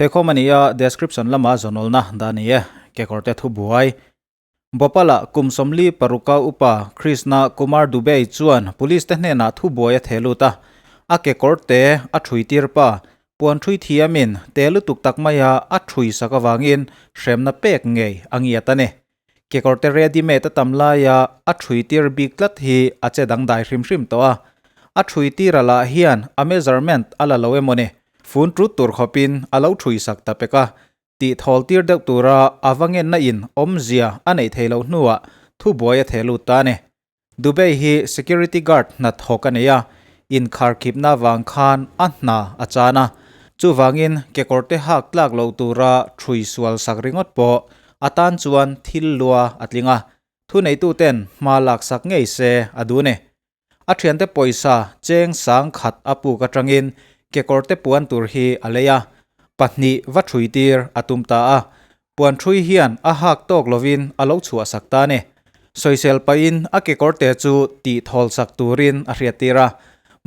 Theikhawm a ni a, description lama zawnawlna dah a ni e. Kekawrte thubuai. Bhopal-ah kum 46 a upa Krishna Kumar Dubey chuan police te hnenah thubuai a theh lut a, a kekawrte a thui tir pa puan thui thiamin te lutuk tak maia a thui sak avangin hremna pek ngei a ngiat a ni. Kekawrte ready made a tam laia a thui tir bik tlat hi a che dangdai hrim hrim tawh a, a thui tira lah hian a measurement a la lo emaw ni, fun tut tur khawpin a lo thui sak ta pek a, tih thawl tir deuh tura a va ngenna in awmzia a neih theih loh hnuah thubuai a theh lut ta a ni. Dubey hi security guard hna thawk a nei a, inkharkhipna vang khan a hna a chan a, chuvangin kekawrte hak tlak loh tura thui sual sak ringawt pawh a tan chuan thil lua a tling a, thuneituten hma laksak ngei se a duh a ni. A thiante pawisa cheng sang khat a puk atangin kekawrte puan tur hi a lei a, pahnih va thui tir a tum ta a. Puan thui hian a hak tawk lovin a lo chhuah sak ta a ni. Sawisel pahin a kekawrte chu tih thawl sak turin a hriat tir a.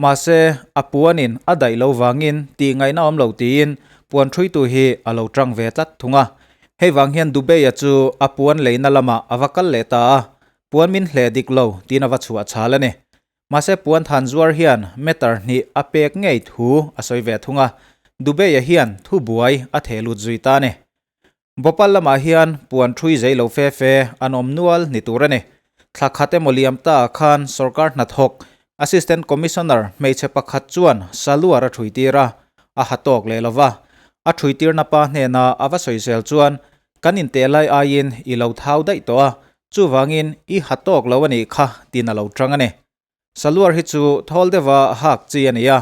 Mahse, a puanin a daih lo vangin tih ngaihna awm lo tiin puan thuitu hi a lo tang ve tlat thung a. Hei vang hian Dubey-a chu a puan leina lamah a va kal leh ta a. Puan min hle dik lo tiin a va chhuah chhal a ni. Mahse puan than zuar hian meter hnih a pek ngei thu a sawi ve thung a, Dubey-a hian thu buai a theh lut zui ta a ni. Bhopal lamah hian puan thui zei lo fe fe an awm nual ni tur a ni. Thla khat emaw liam ta ah khan sorkar hnathawk Assistant Commissioner hmeichhe pakhat chuan saluar a thui tir a, a ha tawk leh lo va. A thui tirna pa hnena a va sawisel chuan Kan inteh lai aiin i lo thau daih tawh a, chuvangin i ha tawk lo a nih kha tiin a lo tang a ni. Saluar hi chu thawl deuha hak chi a ni a,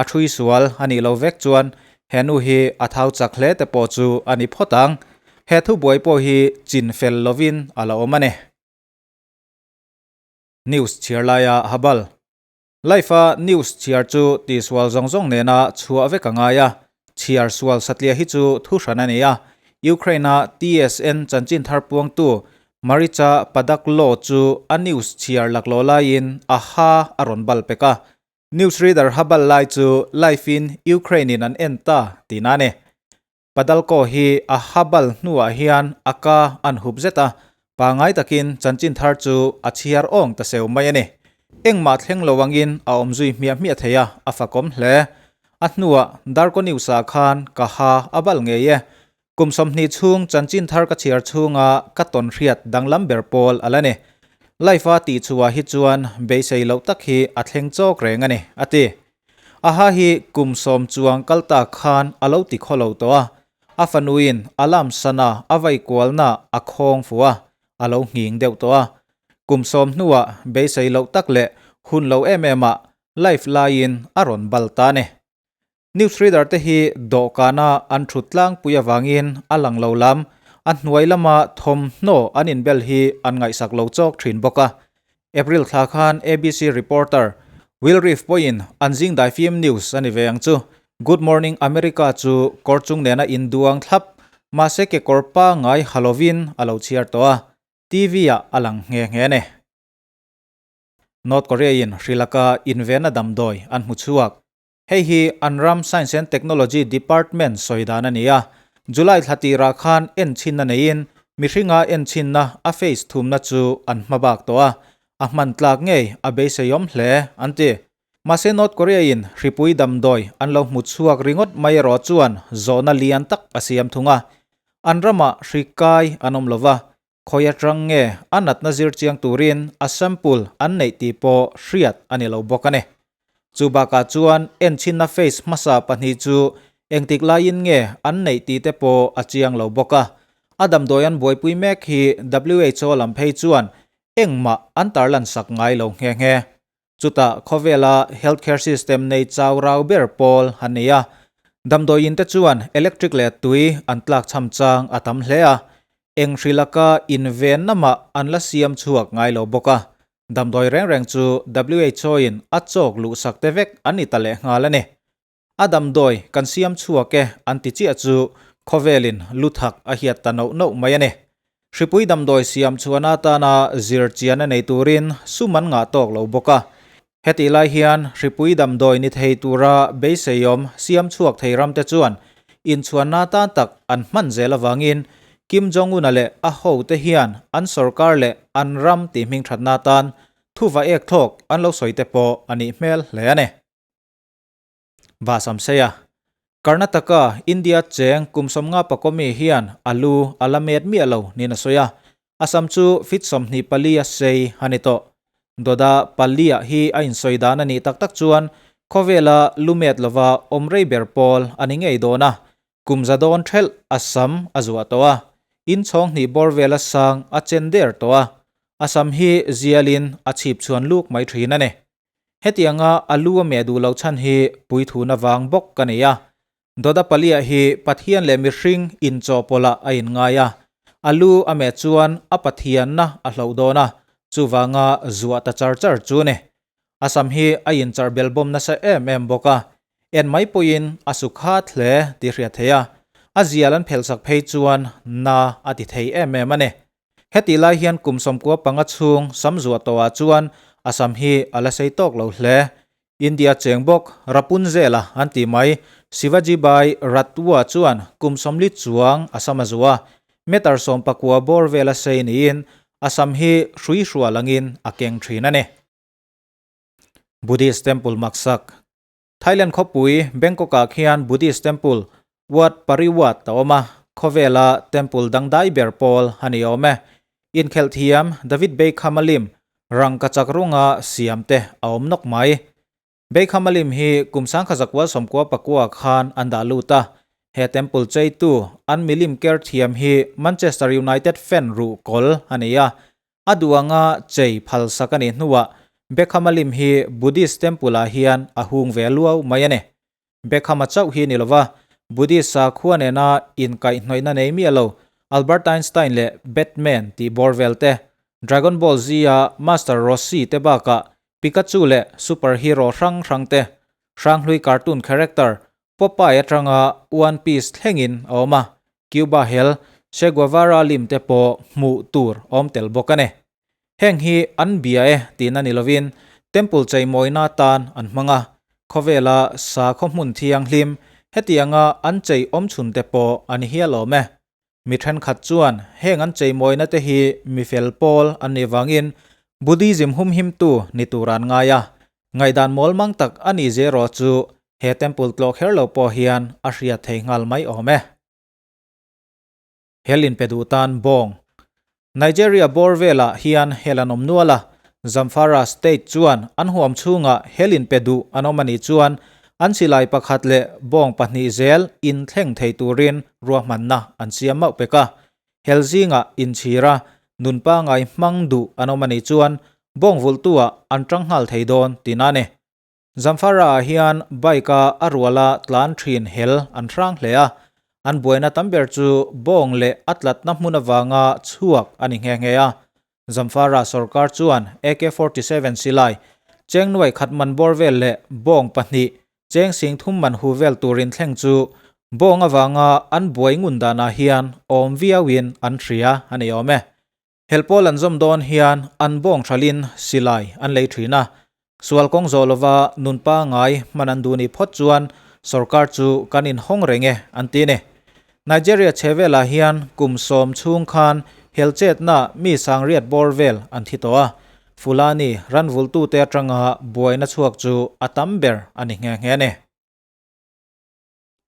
a thui sual a nih lo vek chuan he nu hi a thau chak hle te pawh chu a ni phawt ang. He thubuai pawh hi chin fel lovin a la awm a ni. News chhiar laia Habal. Life-a news chhiar chu tihsual zawng zawng nena chhuah vek a ngai a, chhiar sual satliah hi chu thu hran a ni a. Ukraine-a TSN chanchin thar puangtu Marica Padaklo chu a news chhiar laklawh laiin a ha a rawn bal pek a. News reader ha bal lai chu live-in Ukraine-in an en ta tihna a ni. Padalko hi a ha bal hnuah hian a ka an hup zet a, pangai takin chanchin thar chu a chhiar awng ta seu mai a ni. Engmah thleng lo angin a awm zui hmiah hmiah thei a, a fakawm hle. A hnuah Darko News-ah khan ka ha a bal ngei e. Kum 20 chhung chanchin thar ka chhiar chhunga ka tawn hriat danglam ber pawl a la ni. Live-a tihchhuah hi chuan beisei loh tak hi a thleng chawk reng a ni, a ti. A ha hi kum 10 chuang kal ta khan a lo ti khaw lo tawh a, a fanuin a lam sana a vai kualna a khawng fuh a, a lo nghing deuh tawh a. Kum 10 hnuah beisei loh tak leh hun lo em em ah live laiin a rawn bal ta a ni. News reader te hi dawhkana an thut tlangpui avangin a lang lo lam, a hnuai lama thawmhnaw an inbel hi an ngaihsak lo chawk thin bawk a. April thla khan ABC reporter Will Reeve pawhin an zing daifim news a ni ve ang chu. Good Morning America chu kawr chung nena induang thlap, mahse kekawr pangngai ha lovin a lo chhiar tawh a, TV-ah a lang nghe nghe a ni. North Korea-in Sri Laka invenna damdawi an hmu chhuak. Hei hi an ram Science and Technology Department sawi dan a ni a, July thla tirah khan enchhinna neiin mihringa enchhinna a phase thumna chu an hma bak tawh a, a hman tlak ngei a beiseiawm hle an ti. Mahse North Korea-in hripui damdawi an lo hmu chhuak ringawt mai erawh chuan zawhna lian tak a siam thung a, an ramah hri kai an awm lova, khawi atang nge a natna zir chiang turin a sample an neih tih pawh hriat a ni lo bawk a ni. Chu bakah chuan enchhinna phase hmasa pahnih chu engtik laiin nge an neih tih te pawh a chiang lo bawk a. A damdawi an buaipui mek hi WHO lam phei chuan engmah an tarlan sak ngai lo nghe nghe. Chutah khawvela healthcare system nei chau rau ber pawl an nei a, damdawiin te chuan electric leh tui an tlak chham chang a tam hle a, eng hri laka invenna mah an la siam chhuak ngai lo bawk a, damdawi reng reng chu WHO-in a chawk luhsak te vek an ni ta leh nghal a ni. A damdawi kan siam chhuak e an ti chiah chu khawvelin lu thak a hiat ta noh noh mai a ni. Hripui damdawi siam chhuahna atana zir chian a nei turin sum an ngah tawk lo bawk a. Hetih lai hian hripui damdawi ni thei tura beiseiawm siam chhuak thei ramte chuan inchhuanna tan tak an hman zel avangin Kim Jong-un-a leh a hote hian an sorkar leh an ram tihhmingthatna tan thuva ek thlawk an lo sawi te pawh a nih hmel hle a ni. Vasamseia, Karnataka, India cheng kum 50 pakomi hian a lu a la met miah lo niin a sawi a, a sam chu feet 24 a sei a ni tawh. Dawda paliah hi a insawi dan a nih tak tak chuan khawvela lu met lova awm rei ber pawl a ni ngei dawn a, kum za dawn thelh a sam a zuah tawh a, inchhawng hnih bawr vela sang a chen der tawh a, a sam hi zialin a chhip chhuan luk mai thin a ni. Hetianga a lu a meh duh loh chhan hi puithuna vang bawk ka nei a. Dawda paliah hi Pathian leh mihring inchawhpawlh ah a inngai a. A lu a meh chuan a Pathianna a hloh dawn a, chuvanga zuah ta char char chu ni. A sam hi a incharh belbawm nasa em em bawk a, en mai pawhin a su khat hle tih hriat theih a, a zial an phelhsak phei chuan na a ti thei em em a ni. Hetih lai hian kum 95 chhung sam zuah tawhah chuan a sam hi a la sei tawk lo hle. India cheng bawk Rapunzel-a an tih mai Shivaji Bai Rathwa chuan kum 40 chuang a sam a zuah a, meter 19 bawr vel a sei niin a sam hi hrui hrual angin a keng thin a ni. Buddhist Temple maksak Thailand khawpui Bangkok-ah khian Buddhist temple Wat Pariwat a awm a, khawvela temple dangdai ber pawl a ni awm e. Inkhelh thiam David Beckham-a lim rangkachak runga siam te a awm nawk mai. Beckham-a lim hi kum 1999 khan an dah lut a, he temple cheitu an milim ker thiam hi Manchester United fan ruhkawl a ni a, A duh anga chei phalsak a nih hnuah Beckham-a lim hi Buddhist temple-ah hian a hung ve luau mai a ni. Beckham-a chauh hi ni lova, Buddhist sakhua nena inkaihhnawihna nei miah lo Albert Einstein leh Batman tih bawr vel te, Dragon Ball Z-a Master Roshi te bakah Pikachu leh superhero hrang hrang te, hranghlui cartoon character Popeye atanga One Piece thlengin a awm a, Cuba hel Che Guevara lim te pawh hmuh tur awm tel bawk a ni. Heng hi an bia e tihna ni lovin temple cheimawina tan an hmang a, khawvela sakhaw hmun thianghlim hetianga an chei awm chhun te pawh a ni hial awm e. Mi thenkhat chuan heng an cheimawina te hi mi fel pawl an nih vangin Buddhism humhimtu ni tur an ngai a, ngaihdan mawl mang tak a nih zero chu he temple tlawh kher lo pawh hian a hriat thei nghal mai awm e. Hel inpe duh tan bawng. Nigeria bawr velah hian hel an awm nual a, Zamfara state chuan an huam chhungah hel inpe duh an awm a nih chuan an silai pakhat leh bawng pahnih zel inthleng thei turin ruahmanna an siam mauh pek a. Hel zingah inchhira nun pangai hmang duh an awm a nih chuan bawng vulhtuah an tang nghal thei dawn tihna a ni. Zamfara ah hian bike a a ruala tlan thin hel an hrang hle a, an buaina tam ber chu bawng leh a tlatna hmun avanga chhuak a ni nghe nghe a. Zamfara sorkar chuan AK-47 silai, cheng nuai khat man bawr vel leh bawng pahnih, cheng sing thum man hu vel turin thleng chu bawng avanga an buai ngun danah hian awm viauin an hria a ni awm e. Hel pawl an zawm dawn hian an bawng thalin silai an lei thin a, sual kawng zawh lova nun pangai hman an duh nih phawt chuan sorkar chu kan inhawng reng e an ti a ni. Nigeria chhe velah hian kum 10 chhung khan hel chetna mi sangriat bawr vel an thi tawh a, Fulani ranvultute atanga buaina chhuak chu a tam ber a ni nghe nghe a ni.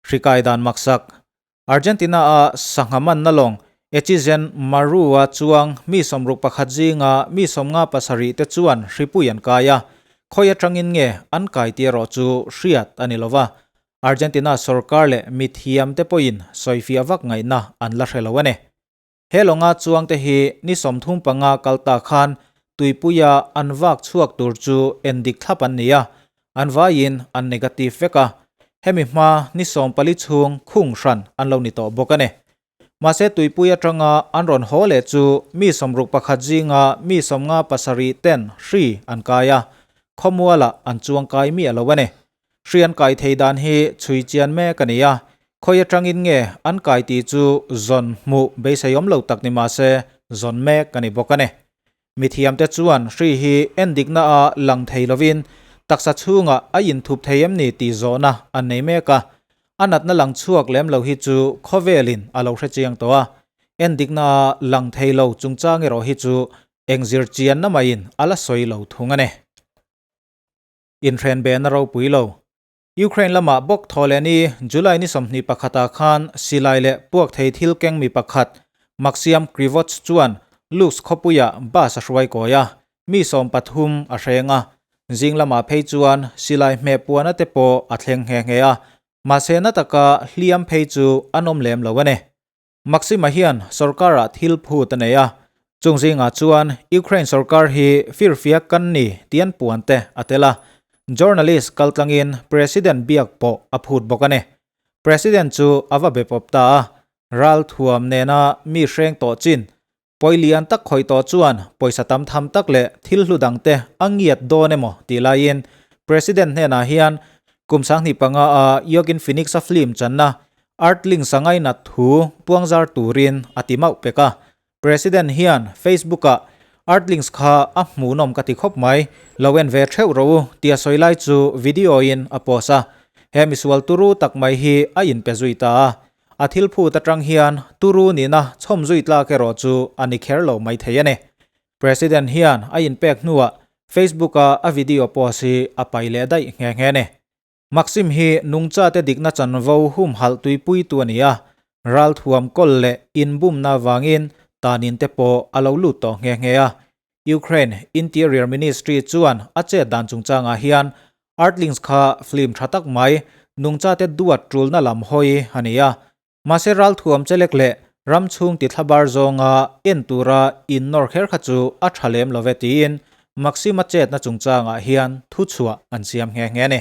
Hrikai dan maksak. Argentina-a sangha manna lawng Echizen Maru-a chuang mi 61 zinga mi 57 te chuan hripui an kai a, khawi atangin nge an kai tih erawh chu hriat a ni lova. Argentina sorkar leh mithiam te pawhin sawifiah vak ngaihna an la hre lo a ni. He lawnga chuangte hi ni 35 kal ta khan tuipuia an vak chhuak tur chu endik thlap an ni a, an vaiin an negative vek a, hemi hma ni 14 chhung khung hran an lo ni tawh bawk a ni. Mahse tuipui atanga an rawn haw leh chu mi 61 zinga mi 57 ten hri an kai a, khawmualah an chuang kai miah lo a ni. Hri an kai thei dan hi chhui chian mek a ni a, khawi atangin nge an kai tih chu zawn hmuh beisei awm lo tak ni mah se zawn mek a ni bawk a ni. Mithiamte chuan hri hi endikna a lang thei lovin taksa chhungah a inthup thei em ni tih zawhna an nei mek a. A natna lang chhuak lem lo hi chu khawvelin a lo hre chiang tawh a, endikna lang thei lo chungchang erawh hi chu eng zir chianna maiin a la sawi lo thung a ni. Inhrenbehna ropui lo. Ukraine lamah bawk thaw leh ni July ni 21 ah khan silai leh puak thei thil keng mi pakhat Maksiam Krivots chuan Lutsk khawpuiah bus a hruai kawi a, mi 13 a hreng a. Zing lamah phei chuan silai hmeh puana te pawh a thleng nghe nghe a, mahse na taka hliam phei chu an awm lem lo a ni. Maxima hian sorkarah thil phut a nei a, chung zingah chuan Ukraine sorkar hi firfiak kan ni tih an puan te a tel a, journalist kaltlangin President biak pawh a phut bawk a ni. President chu a va be pawp ta a, ral thuam nena mi hreng tawh chin, pawi lian tak khawih tawh chuan pawisa tam tham tak leh thil hlu dangte a ngiat dawn emaw tih laiin President hnenah hian kum 2005 a Joaquin Phoenix-a film channa Earthlings a ngainat thu puangzar turin a ti mauh pek a. President hian Facebook-ah Earthlings kha a hmuhnawm ka ti khawp mai, lo en ve theuh rawh u tia sawi lai chu video-in a post a. He misual turu tak mai hi a inpe zui ta a. A thil phut atang hian turu nihna chhawm zui tlak erawh chu a ni kher lo mai thei a ni. President hian a inpek hnuah Facebook-a a video post hi a pai leh daih nghe nghe a ni. Maxim hi nungchate dikna chanvo humhalh tuipuitu a ni a, ralthuam kawl leh inbumna avangin tanin te pawh a lo lut tawh nghe nghe a. Ukraine Interior Ministry chuan a chet dan chungchangah hian Earthlings kha film tha tak mai nungchate duat tulna lam hawi a ni a. Mahse ralthuam chelek leh ram chhung ti thlabar zawnga en tura innawr kher kha chu a tha lem lo ve tiin Maxim-a chetna chungchangah hian thuchhuah an siam nghe nghe a ni.